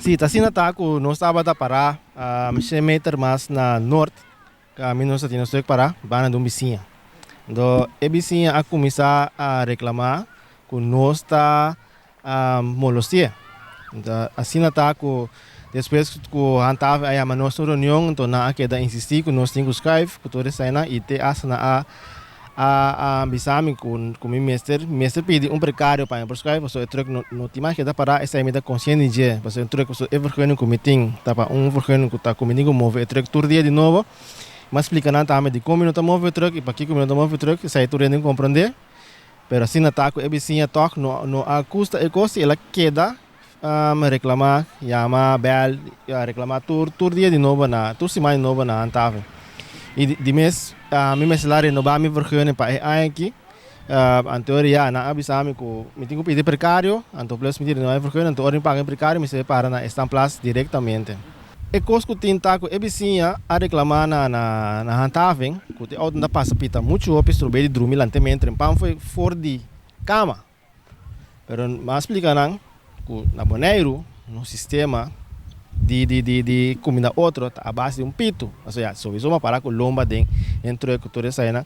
Si, ta asina ta ku nos tabata pará 100 meter mas na nort, kaminda nos a tin nos trùk pará, banda di un bisiña. Anto e bisiña a kuminsá a reklamá ku nos ta molosti'é. Anto asina ta ku despues ku handhaven a yama nos un reunion, anto nan a keda insistí ku nos tin ku skùif ku tur eseinan i te asta nan a a bisa mi ku mi mester pidi un prekario pa mi por skùif pasobra e trùk no tin mas keda pará. Esei mi ta konsiente di dje pasobra e trùk, pasobra e vergunning ku mi tin ta pa un vergunning ku ta ku mi tin ku move e trùk tur dia di nobo. Mi a splika nan tambe dikon mi no ta move e trùk i pakiko mi no ta move e trùk. Esei tur hende komprondé, pero asina ta ku e bisiña tòg no a gusta e kos i el a keda reklamá, yama, bèl, reklamá tur dia di nobo na tur siman di nobo na handhaven. I di mes mi mester la renobá mi vergunning pa e aña aki. Anto ya nan a bisa mi ku mi tin ku pidi prekario, anto plus mi tin renobá mi vergunning, anto ora mi paga e prekario mi mester para na e standplaats direktamente. E kos ku tin ta ku e bisiña a reklamá na handhaven ku e outo ta pasa pita muchu hopi strob'é di drumi lantemente trempan for di kama. Pero mi a splika nan ku na Boneiru nos sistema di kuminda otro ta a base di un pitu. Pasobra ya souiso mi a para ku lomba den truck ku tur esainan.